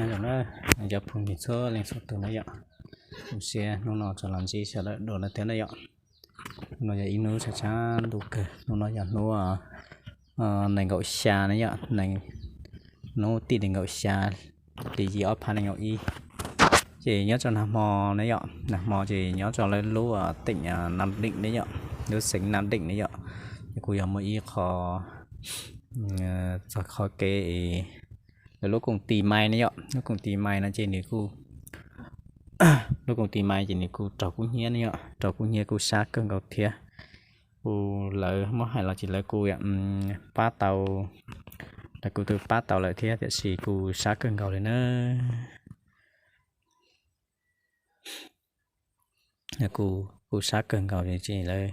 Nyob zoo na, cov phooj ywg txhua leej txhua tus na yom, zoo siab hnub no tau los ntsib sawv daws dua na thiab na yom. Hnub no yog ib hnub tshav tshav ntuj kawg, hnub no yog hnub nees nkaum xya na yom, hnub tim nees nkaum xya, hli yim ob phav nees nkaum ib. Ces nyob rau nag hmo na yom, nag hmo ces nyob rau lawv lub teem Nam Định ne yom, lub xeev Nam Định ne yom, ces kuj yog muaj ib qho txog qhov kev lawv lub koom tis mais na yom, lub koom tis mais no ces nws kuj, lub koom tis mais ces nws kuj raug kub hnyiab na yom, raug kub hnyiab kuj sab kawg nkaus thiab. Kuj lawv muab hais los ces lawv kuj pab tau, lawv kuj twb pab tau lawm thiab tiam sis kuj sab kawg nkaus li na. Kuj, kuj sab kawg nkaus li ces lawv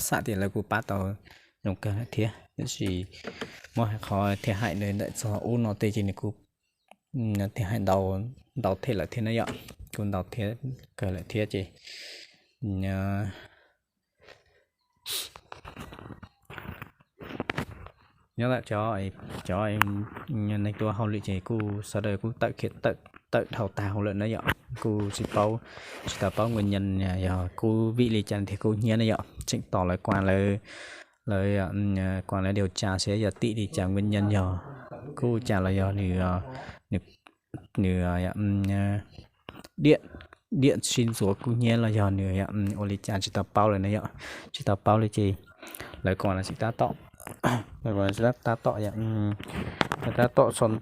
xam tias lawv kuj pab tau zoo kawg lawm thiab tiam sis muab hais qhov thiaj hại ntawm txog ub no tej ces nws kuj thiaj hại ntau, ntau thiab lawm thiab na yom, kuj ntau thiab kawg lawm thiab ces nyob ntawm cov, cov neeg tuaj hauj lwm ces kuj sawv daws kuj tawm khiav tawm dhau tag hauv lawm na yom, kuj tsis paub, tsis tau paub nguyên nhân yog kub vim li cas thiaj kub hnyiab na yom, tseem tos lawv kuas lawv, lawv kuas lawv điều tra seb yog tim li cas nguyên nhân yog kub cas los yog nws, nws điện, điện sib ntxuav kub hnyiab los yog nws ua li cas tsis tau paub lawm na yom, tsis tau paub li ces lawv kuas lawv tseem tab tom, tab tom, tab tom,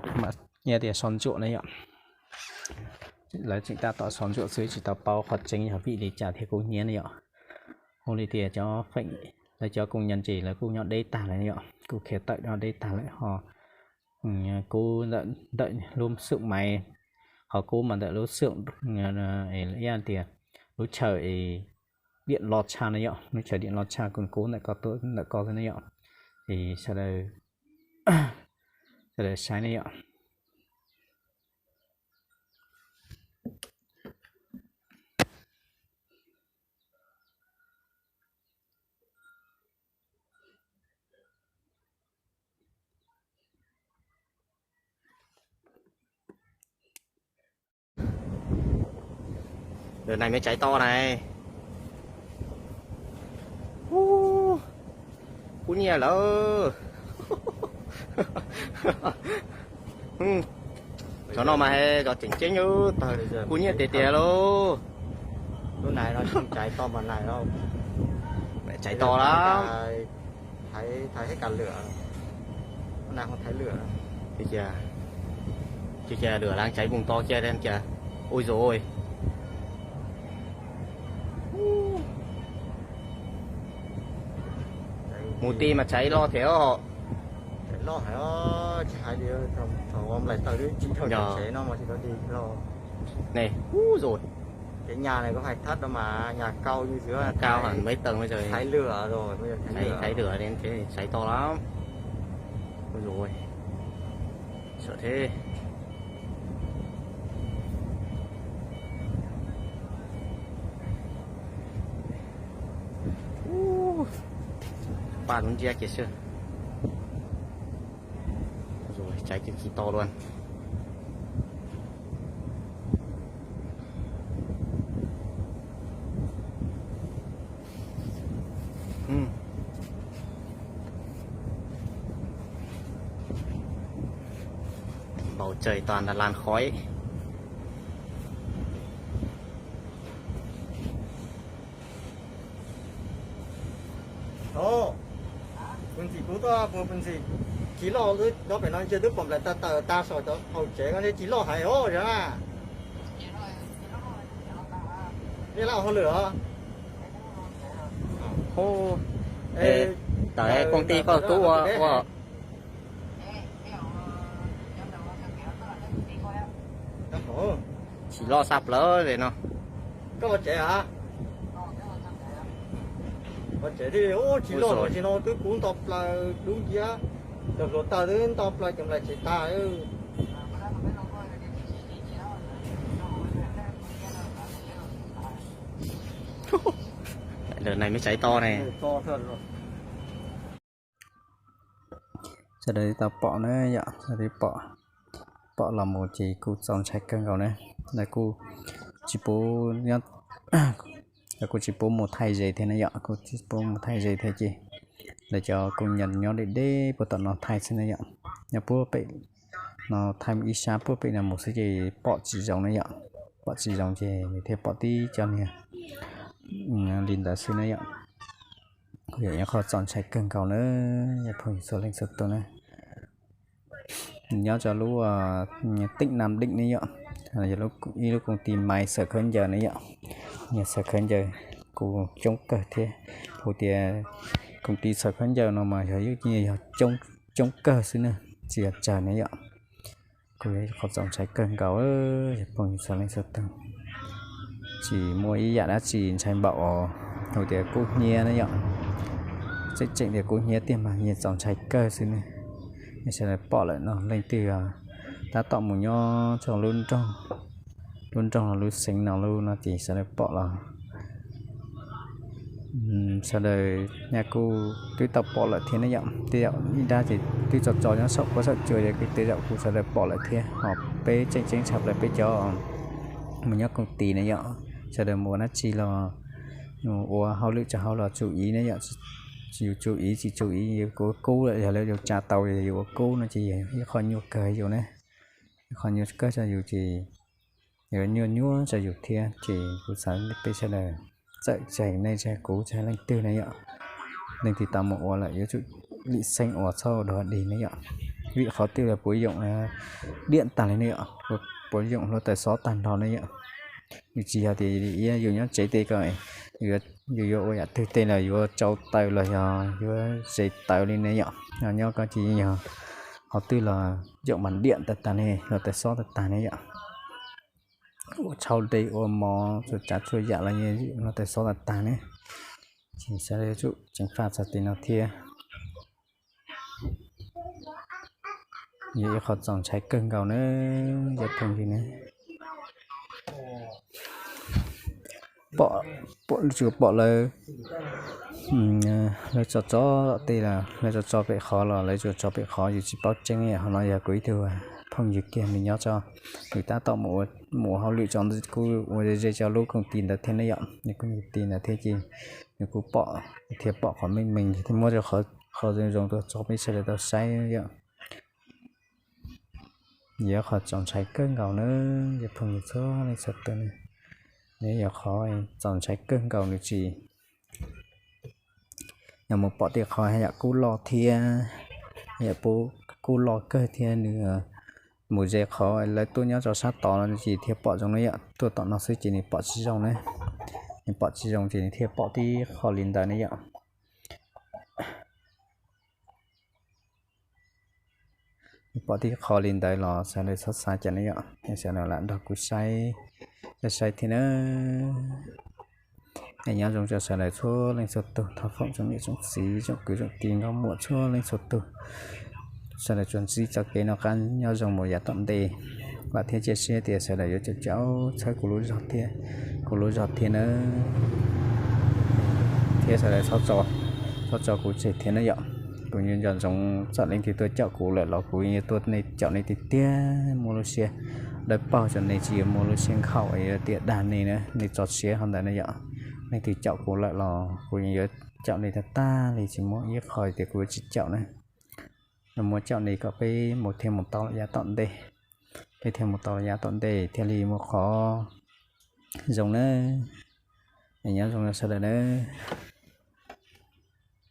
tias so ntsuam na yom, lawv tseem tab tom so ntsuam xwb tsis tau paub qhov tseeb yog vim li cas thiaj kub hnyiab na yom. Ua li tias cov feem, lawv cov công nhân ces lawv kuj nyob deb tag lawm yom, kuj khiav tawm nyob deb tag lawm ho kub ntawm lub xưởng máy, qhov kub mas ntawm lub xưởng, ib tias lub chaw điện lo tshaj na yom, lub chaw điện lo tshaj kuj kub ntawm ko, ntawm ko xwb na yom. Es sawv daws saib na yom. Đợt này mới cháy to này. Ú, kub nyiab lawm. Cov no mas cov tseem ceeb, kub nyiab tiag tiag lauj. Cháy to lắm. Thải, thải hết cả lửa. Con này không thải lửa. Kìa kìa, kìa kìa, lửa đang cháy bùng to kia đen kìa. Ôi dồi ôi. Mù ti mà cháy lo thế hả? Cháy lo hả? Chứ hai đứa thằng, thằng ông lại tao đứa chính thôi. Cháy nó mà thì có gì lo. Này, ú rồi. Cái nhà này có phải thất đâu mà, nhà cao như dưới. Cao hẳn mấy tầng bây giờ. Thải lửa rồi, bây giờ thải lửa. Cháy, cháy lửa đến thế cháy to lắm. Ôi dồi ôi. Sợ thế. Ú, pa đúng chia kìa sư. Rồi cháy cực kỳ to luôn. Bầu trời toàn là làn khói. Ồ, pw ntxim kub tuaj, pw ntxim. Tsis loj, nyob pem no ntshe twb pom nplaim tag tawm tag saum cov hauv tsev ko ntshe tsis loj heev os, yog na. Nej laj hauj lwm os? Tawm công ty koj tub ua, ua. Tsis loj xa plaws li no. Koj ua tsev hả? Ua tsev thiaj li tsis loj, tam sim no twb kub nto plaws dub nciab, cov hluav taws twb nto plaws cov nplaim tsev tag. Đợt này mới cháy to này. Sawv daws tau pom na yom, sawv daws pom, pom los mus ces kuj txaus ntshai kawg nkaus na. Lawv kuj tsis pub nyob, lawv kuj tsis pub mus thaij ze thiab na yom, kuj tsis pub mus thaij ze thiab ces lawv cov kuj nyob deb deb puag tom no thaij xwb na yom. Nyob puag pem no thaij ib sab puag pem no mus xwb ces pom tsis zoo na yom, pom tsis zoo ces nws thiaj pom tib cov niag li ntawd xwb na yom. Kuj yog ib qho txaus ntshai kawg nkaus na, yog phooj ywg txhua leej txhua tus na. Nyob rau lub teem Nam Deem ne yom, yog ib lub koom ti mais xaws khaub ncaws ne yom. Nyias xaws khaub ncaws kuj coob kawg thiab. Kuv tias koom ti xaws khaub ncaws no mas yog yus nyias yog coob kawg xwb na, tsis yog tsawg ne yom. Kuj yog ib qho txaus ntshai kawg nkaus, yog phooj ywg txhua leej txhua tus. Tsis muaj ib yam dab tsi ntshai npaum os, hais tias kub hnyiab na yom. Tseem tseem tias kub hnyiab tiag mas yeej txaus ntshai kawg xwb ne. Yog sawv daws pom lawm no leej twg tab tom mus nyob rau lub nroog, lub nroog los lub xeev no lub no ces sawv daws pom los sawv daws nyaj kuj twb tau pom lawm thiab ne yom. Tej zaum ib nrab ces twb tso tso nyob saum huab saum cua ces tej zaum kuj sawv daws pom lawm thiab, ho peb tseem ceeb tshaj plaws peb cov mus nyob koom ti ne yom, sawv daws mus ua dab tsi los, mus ua hauj lwm tsav hauj los tsum iv ne yom. Yus tsum iv tsis tsum iv yus kuj kub lawm, yog lawv yus tsa tau yus ua kub no ces yog ib qho nyuaj kawg yus ne, ib qho nyuaj kawg rau yus ces yuav nyuaj nyuaj rau yus thiab. Ces kuv xav peb sawv daws txawm tseem nej tseem kuv tseem leej twg ne yom, leej twg tau mus ua lawm yuav tsum lim xeeb ua txhob dog dig ne yom. Vim qhov twg los puas yoom diam tag li ne yom, puas yoom hluav taws xob tag nrho ne yom. Yus tsis yog tias yus nyob tsev tej ko, yus yuav ua yam twg tej los yuav tsau taws los yog yuav ze taws li ne yom. Nyob ko ces yog qhov twg los yoom mas diam tag tag ne, hluav taws xob tag tag ne yom. Ua tshau dej ua mov txhua tsav txhua yam los hluav taws xob tag tag ne. Ces sawv daws yuav tsum ceev faj txog tej no thiab. Yog ib qho txaus ntshai kawg nkaus na, yog phooj ywg ne. Pom, tsuas pom lawv, lawv tso tso tej los lawv tso tso pem qhov los lawv tsuas tso pem qhov, yus tsis paub tseeb. Qhov no yog kuv ib tug phooj ywg kiag nws nyob tso, nws tab tom mus ua hauj lwm tso, kuj ua ze ze tso lub koom ti ntawd thiab ne yom. Nws koom ti ntawd thiab ces nws kuj pom thiab pom qhov meej meej thiab muab rau qhov zoo zoo tuaj tso peb sawv daws tau saib yom. Yog qhov txaus ntshai kawg nkaus na, yog phooj ywg txhua leej txhua tus ne, yog qhov txaus ntshai kawg nkaus nws tsis yog mus pom tej qhov yam kub loj thiab, yam kub loj kawg thiab nws mus ze qhov lawv tuaj nyob rau sab tod no ces thiaj pom zoo na yom. Tuaj tom no xwb ces nws pom tsis zoo na, nws pom tsis zoo ces nws thiaj pom tib qho li ntawd ne yom. Nws pom tib qho li ntawd los sawv daws txhob xav cas ne yom, sawv daws lam nrog kuv saib, saib thiab na. Es nyob zoo rau sawv daws txhua leej txhua tus, thov foom tsoom niam tsoom txiv tsoom kwv tsoom tij nkauj muam txhua leej txhua tus, sawv daws tsuas ntsib txoj kev noj qab nyob zoo mus yav tom ntej. Vam thiab cia siab tias sawv daws yuav caum caum txhawb kuv lub zog thiab, kuv lub zog thiab nawb, thiab sawv daws txhob tso kuv tseg thiab na yom. Kuv yeej nco ntsoov txawm leej twg tuaj caum kuv lawm los kuv yeej yuav tuaj nej caum nej tiag tiag, muaj lub siab dawb paug rau nej, tsis yog muaj lub siab nkhaus yuav tias dag nej na, nej tso siab qhov ntawd na yom. Leej twg caum kuv lawm los kuv yeej yuav caum nej tag tag li, tsis muaj ib qho tias kuv yuav tsis caum na. Muab caum nej kom peb mus thiaj mus tau lawm yav tom ntej, peb thiaj mus tau lawm yav tom ntej thiaj li muaj qhov zoo nawb. Es nyob zoo rau sawv daws nawb.